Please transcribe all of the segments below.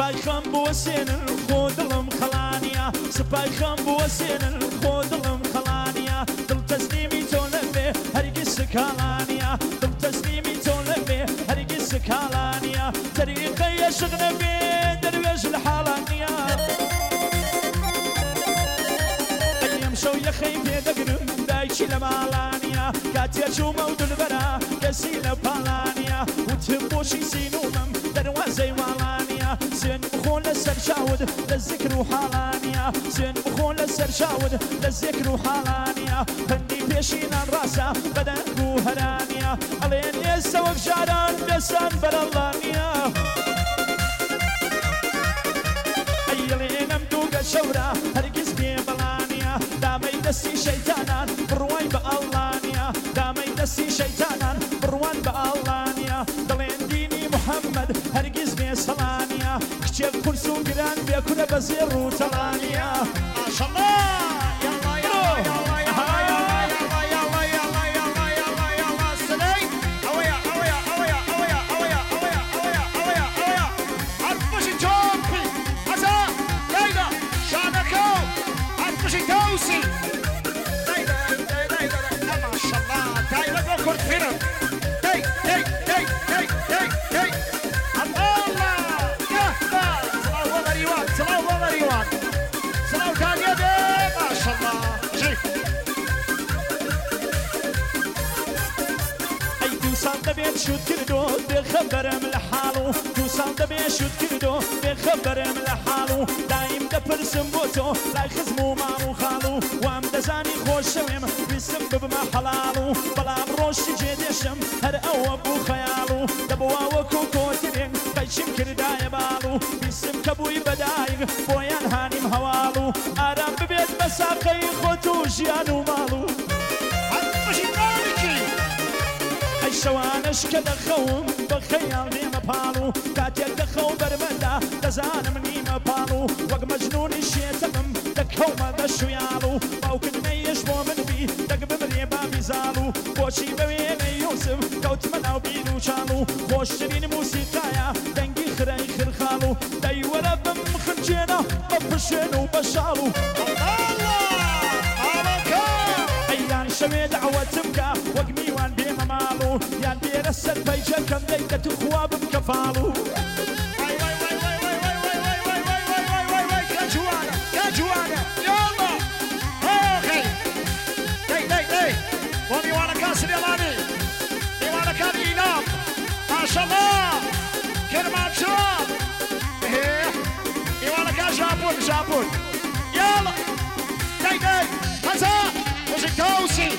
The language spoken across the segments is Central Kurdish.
سپای خەم بوەسێنن خۆ دڵم خەڵانیە، سپای خەم بوەسێنن خۆ دڵم خەڵانیە، دڵ تەسلیمی تۆ نەبێ هەرگیز سکاڵانیە، دڵ تەسلیمی تۆ نەبێ هەرگیز سکاڵانیە، تەریقەی عشق نەبێ دەروێش لە حاڵانیە. ئەیم شەو یەخەی پێدەگرم دایکی لە ماڵانیە، کاتێ چوومە و دولبەرە کەسی لە پاڵانیە، وتم بۆچی سینومم دەروازەی واڵانیە، سوێن بخۆ لەسەر چاوت لە زیکر و حاڵانیە، سوێن بخۆ لەسەر چاوت لە زیکر و حاڵانیە، پەندی پێشینان ڕاستە بەدەنگ و هەرانیە، ئەڵێن ئێستا وەک جاران بێسان بەرەڵانیە. ئەیڵێنم دووگە شەورە هەرگیز بێبەڵانیە، دامەی دەستی شەیتانان بڕوای بە ئەڵڵانیە، دامەی دەستی شەیتانان بڕوان بە ئەڵڵانیە، دەڵێن دینی محەممەد هەرگیز بێسەڵانیە، کچێک قورس و گران بێکورە بە زێڕ و تەڵانیە. ماشەڵڵا یاڵڵا یاڵڵا یاڵڵا یاڵڵا یاڵڵا یاڵڵا یاڵڵا یاڵڵا یاڵڵا یاڵڵا سلەی ئەوەیە ئەوەیە ئەوەیە ئەوەیە ئەوەیە ئەوەیە ئەوەیە ئەوەیە ئەوەیە هەر بژی تۆپی هەزا لەیلا شانەکە و هەر بژی تەوسی دەی دەی دەی دەی دەی ماشەڵڵا تایبەت بۆ کورد فیلم دەی دەی دەی دەی دەی دەی ئەڵڵا یەهلا سڵاو بۆ مەریوان سڵاو بۆ مەریوان سڵاو تانیە بێ ماشەڵڵا ژی. ئەی دوو ساڵ دەبێت شوت کردۆ بێخەبەرم لە حاڵ و دوو ساڵ دەبێت شوت کردۆ بێخەبەرم لە حاڵ و دایم دەپرسم بۆ تۆ لای خزم و ماڵ و خاڵ و وام دەزانی خۆشەوێم ویستم ببمە حەڵاڵ و بەڵام ڕۆشتی جێدێشم هەر ئەوە بوو خەیاڵ و دەبووا وەکو کۆترێک قەیچم کردایە باڵ و ویستم کە بووی بەدایک بۆیان هانیم هەواڵ و ئارام ببێت بە ساقەی خۆت و ژیان و ماڵ و هەر بژی مالیکی. ئەی شەوانەش کە دەخەوم بە خەیاڵ دێمە پاڵ و کاتێک دەخەو بەرمەدا دەزانم نیمە پاڵ و وەک مەجنونی شێتەبم دەکەومە بە شویاڵ و باوکت نەیەش بۆ من بی دەک بمرێ بابی زاڵ و بۆچی بەوێنەی یوسف کەوتمە ناو بیر و چاڵ و خۆشترین موسیقایە دەنگی خرەی خرخاڵ و دەیوەرە بم خنجێنە بە پشێن و بە شاڵ و ئەڵڵا ماڵەکە. ئەیان شەوێ دەعوەتم کە وەک میوان بێمە ماڵ و یان بێرە سەر پەیجەکەم دەیکە تو خوا بم کەفاڵ و وای وای وای وای وای وای وای وای وای وای وای وای وای وای کە جوانە کە جوانە یاڵڵا ئاخی دەی دەی دەی بۆ میوانەکان سلێمانی میوانەکان ئیلام ماشەڵڵا کرمانشاه میوانەکان ژاپۆن ژاپۆن یاڵڵا دەی دەی هەزا بژی تەوسی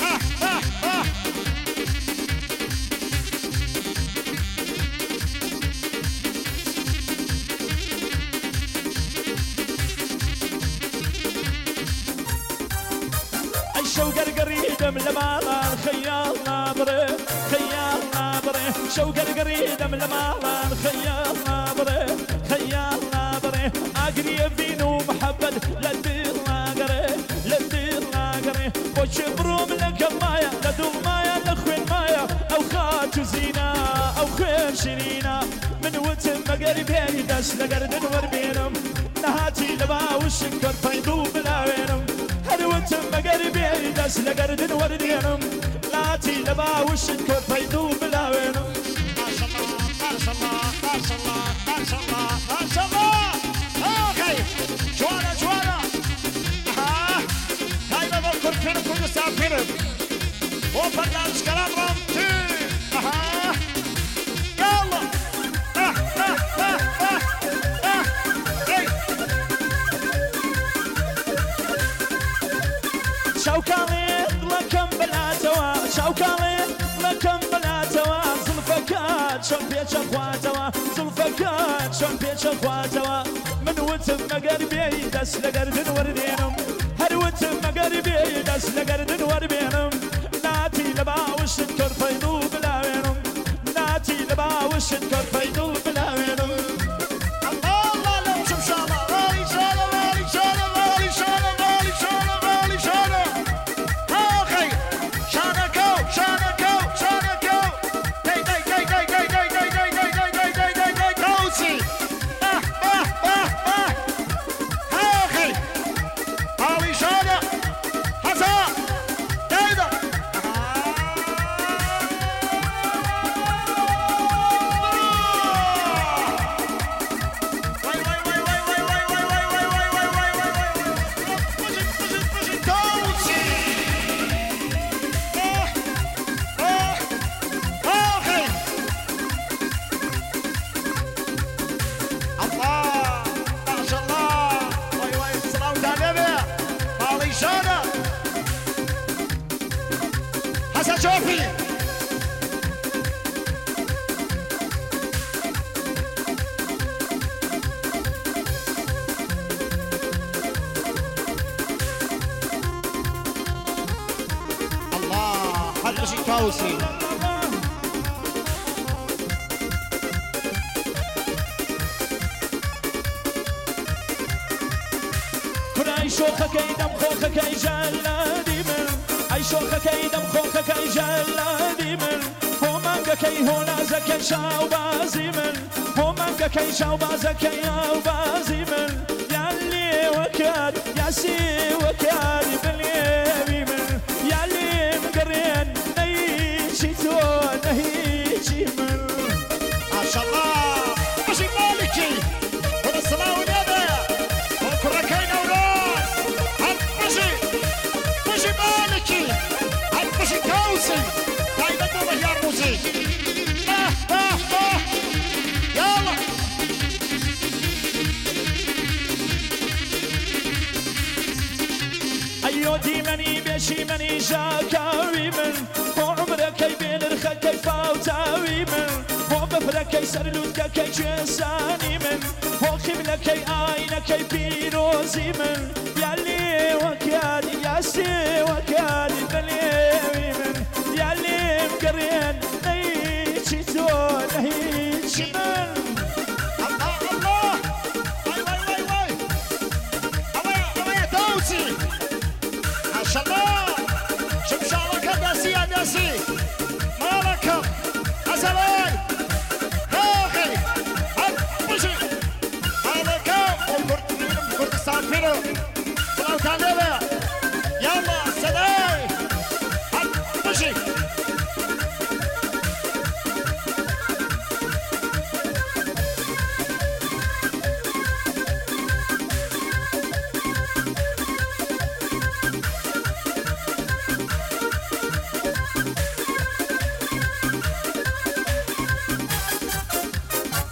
ئاه ئاه ئاه. ئەی شەو گەرگەڕیدەم لە ماڵان خەیاڵ نابڕێ خەیاڵ نابڕێ، شەو گەرگەڕیدەم لە ماڵان خەیاڵ نابڕێ خەیاڵ نابڕێ، ئاگریە ڤین و محەبەت لە دڵ ناگەڕێ لە دڵ ناگەڕێ، بۆچی بڕۆم لەگەڵ مایە لە دڵ مایە لە خوێن مایە، ئەو خاک و زینا ئەو خوێن شیرینە، من وتم مەگەر بێری دەست لە گەردن وەربێنم، نەهاتی لە باوشک کۆرپەی دڵ بلاوێنم، هەر وتم مەگەر بێری دەست لە گەردن وەربێنم، لاتی لە باوشک کۆرپەی دڵ بلاوێنم. ماشەڵڵا ماشەڵڵا ماشەڵڵا ماشەڵڵا ماشەڵڵا ئاخی جوانە جوانە ئەها تایبەت بۆ کورد فیلم کوردستان فیلم بۆ پەردازشکەران ڕامتی ئەها یاڵڵا ئاه ئاه ئاه ئاه ئاه دەی. چاوکاڵێ دڵەکەم بەلاتەوە، چاوکاڵێ دڵەکەم بەلاتەوە، زوڵفەکان چۆن پێچە خواتەوە، زوڵفەکان چۆن پێچە خواتەوە، من وتم مەگەر بێی دەست لە گەردن وەردێنم، هەر وتم مەگەر بێی دەست لە گەردن وەربێنم، ناتی لە باوشت کۆرپەی دڵ بلاوێنم، ناتی لە باوشت کۆرپەی دڵ بلاوێنم. ئەڵڵا ئەڵڵا لەو شمشاڵە غالی شانە غالی شانە غالی شانە غالی شانە غالی شانە ئاخی شانەکەو شانەکەو شانەکەو دەی دەی دەی دەی دەی دەی دەی دەی دەی دەی دەی دەی دەی دەی تەوسی تاوسی. کوڕای شۆخەکەی دەم خۆخەکەی ژەلادی من، ئەی شۆخەکەی دەم خۆخەکەی ژەلادی من، هۆ مانگەکەی هۆ نازەکەی شاوبازی من، هۆ مانگەکەی شاوبازەکەی ئاوبازی من، یا لێوەکات یا سێوەکات بلێوی من، یا لێم گەڕێن نەهیچی تۆ نەهیچی من. ماشاءالله بژی مالکی کوڕە سڵاو لێبێ بۆ کوڕەکەی نەورۆز. هەر بژی بژی مالکی، هەر بژی تاوسی تایبەت بۆ بەهیار موزیک. ئاه ئاه ئاه یاڵا. ئەیۆ دیمەنی بێشیمەنی ژاکاوی من، بۆ عومرەکەی بێنرخەکەی فاوتاوی من، بۆ بەفرەکەی سەر لووتکەکەی کوێسانی من، بۆ قیبلەکەی ئاینەکەی پیرۆزی من، یا لێوەکات یا سێوەکات بەلێوی من، یا لێم گەڕێن نەهیچی تۆ نەهیچی من. الله الله وای وای وای وای ئەوەیە ئەوەیە تاوسی. ماشاءالله شمشاڵەکە دەسیە دەسی ماڵەکەم ئەسەلای هاخی هەر بژی ماڵەکەم بۆ کوردستان فیلم سڵاوتان لێبێ. یاڵا سەلای هەر بژی.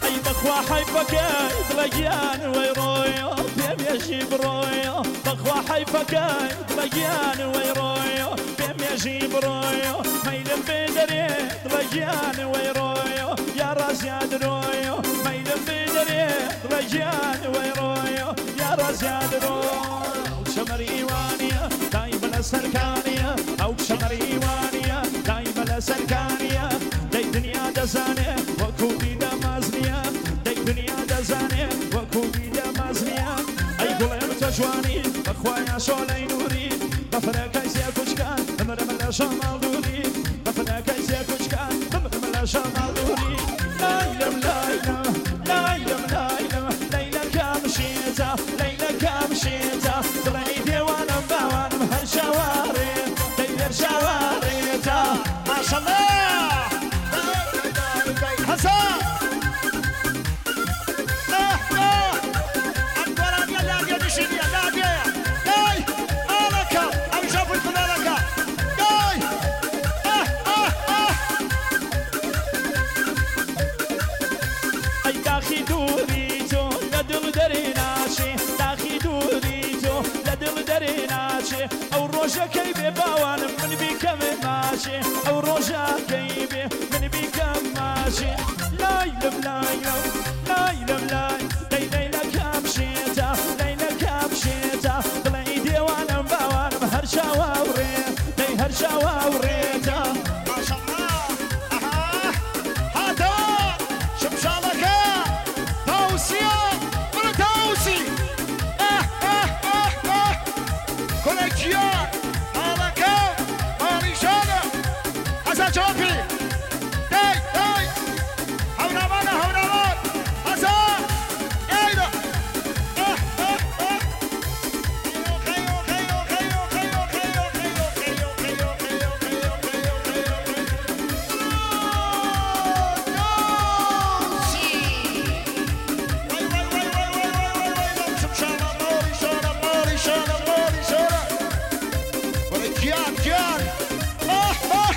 ئەی بەخوا حەیفەکەی دڵەگیان وەی ڕۆیۆ پێمێژی بڕۆیۆ، بەخوا حەیفەکەی دڵەگیان وەی ڕۆیۆ پێمێژی بڕۆیۆ، مەیلم بێدەرێ دڵەگیان وەی ڕۆیۆ یا ڕازیا درۆیۆ، مەیلم بێدەرێ دڵەگیان وەی ڕۆیۆ یا ڕازیا درۆ. ئەو شەمەریوانیە دایمە لە سەرکانیە، ئەو شەمەریوانیە دایمە لە سەرکانیە، دەی دنیا دەزانێ وەکوو دیدە مازنیە، دەی دنیا دەزانێ وەکوو دیدە مازنیە. ئەی گوڵێم تۆ جوانی بەخوایە شۆلەی نووری، بەفرەکەی سێ کوچکان بمرم لە شەماڵ دووری، بەفرەکەی سێ کوچکان بمرم لە شەماڵ دووری. لایلم لایلم لایلم لایلم لەیلەکەم شێتە لەیلەکەم شێتە، دڵی دێوانم باوانم هەر شەوارێ دەی هەر شەوارێتە. ماشاءالله حەسەن ئاه ئاه ئەم گۆرانیە لادێ نشینیە لادێیە. دای ماڵەکەم ئەویشە فولکلۆرەکە. دای ئاه ئاه ئاه. ئەی داخی دووری تۆ لە دڵ دەرێ ناچێ، داخی دووری تۆ لە دڵ دەرێ ناچێ، ئەو ڕۆژەکەی بێ باوانم من بیکەمێ ماچێ، ئەو ڕۆژەکەی بێ من بیکەم ماچێ. لایلم لایلم لایلم لای دەی لەیلەکەم شێتە لەیلەکەم شێتە، دڵی دێوانم باوانم هەر چاوەڕێ دەی هەر چاوەڕێتە. ماشاءالله ئەها هاتە شمشاڵەکە تاوسیە بڕە تاوسی. ئاه ئاه ئاه ئاه کوڕە گیان ماڵەکەم ماڵی ژانە حەسەن چۆپی. دای دای هەورامانە هەورامان حەسەن ئەیرە. ئاه ئاه ئاه خەیۆ خەیۆ خەیۆ خەیۆ خەیۆ خەیۆ خەیۆ خەیۆ خەیۆ خەیۆ خەیۆ خەیۆ تاوسی. وای وای وای وای وای وای وای وای شمشانە ماڵی شانە ماڵی شانە ماڵی شانە وەرە گیان گیان. ئاه ئاه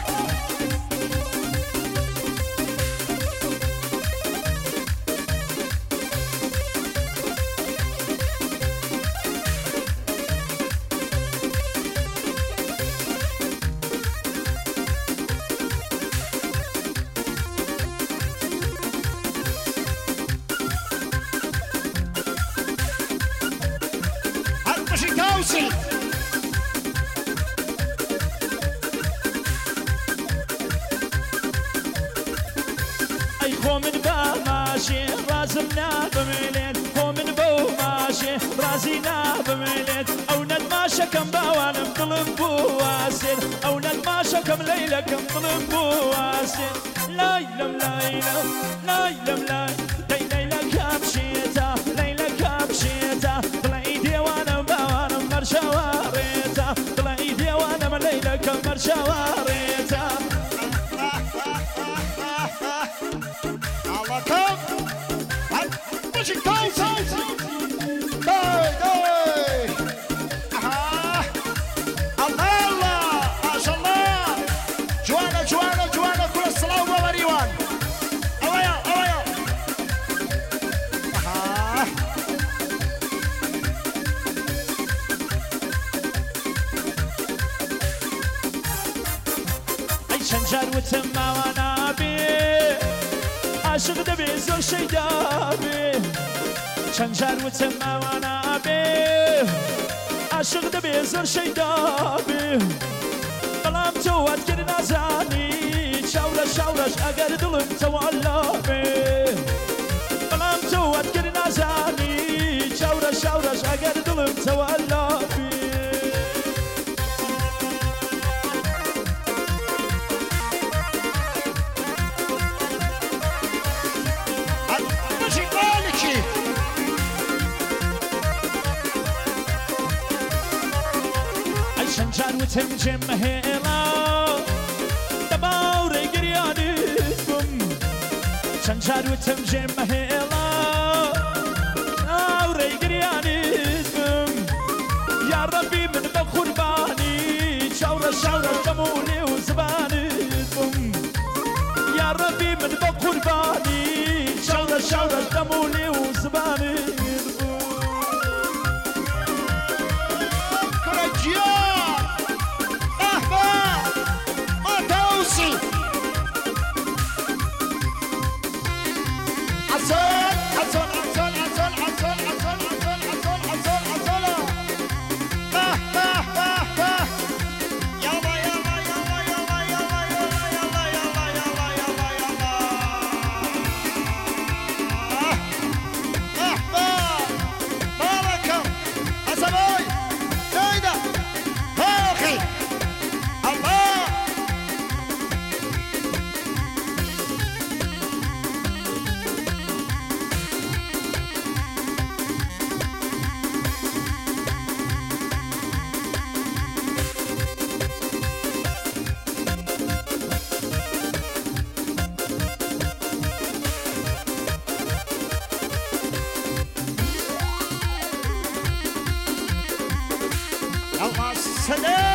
هەر بژی تاوسی. نابمێنێت بۆ من بەو ماشێ ڕازی نابمێنێت ئەو نەدماشەکەم باوانم دڵم بوواسێت ئەو نەدماشەکەم لەیلەکەم دڵم بوواسێت لایلم لایلم لایلم لای دەی لەیلەکەم شێتە لەیلەکەم شێتە دڵی دێوانم باوانم مەرشەوارێتە دڵی دێوانم لەیلەکەم مەرشەوارێتە الله بجي توصل داي داي الله الله ما شاء الله جوانا جوانا جوانا كل الصلاة ومريوان اويا اويا اي شنجر وتما وانا بي عاشق دەبێ زۆر شەیدا بێ چەند جار وتم ئەوانە بێ عاشق دەبێ زۆر شەیدا بێ بەڵام تۆ وات کرد نازانی چاورەش چاورەش ئەگەر دڵم تەوالا بێ بەڵام تۆ وات کرد نازانی چاورەش چاورەش ئەگەر دڵم تەوالا بێ چەند جار وتم جێم مەهێڵا دەباو ڕێگریانت بووم چەند جار وتم جێم مەهێڵا ئاو ڕێگریانت بووم یا ڕەبی من بە قوربانی چاورە چاورە دەم و لێو زبانت بووم یا ڕەبی من بە قوربانی چاورە چاورە دەم و لێو زبانت بووم سلام.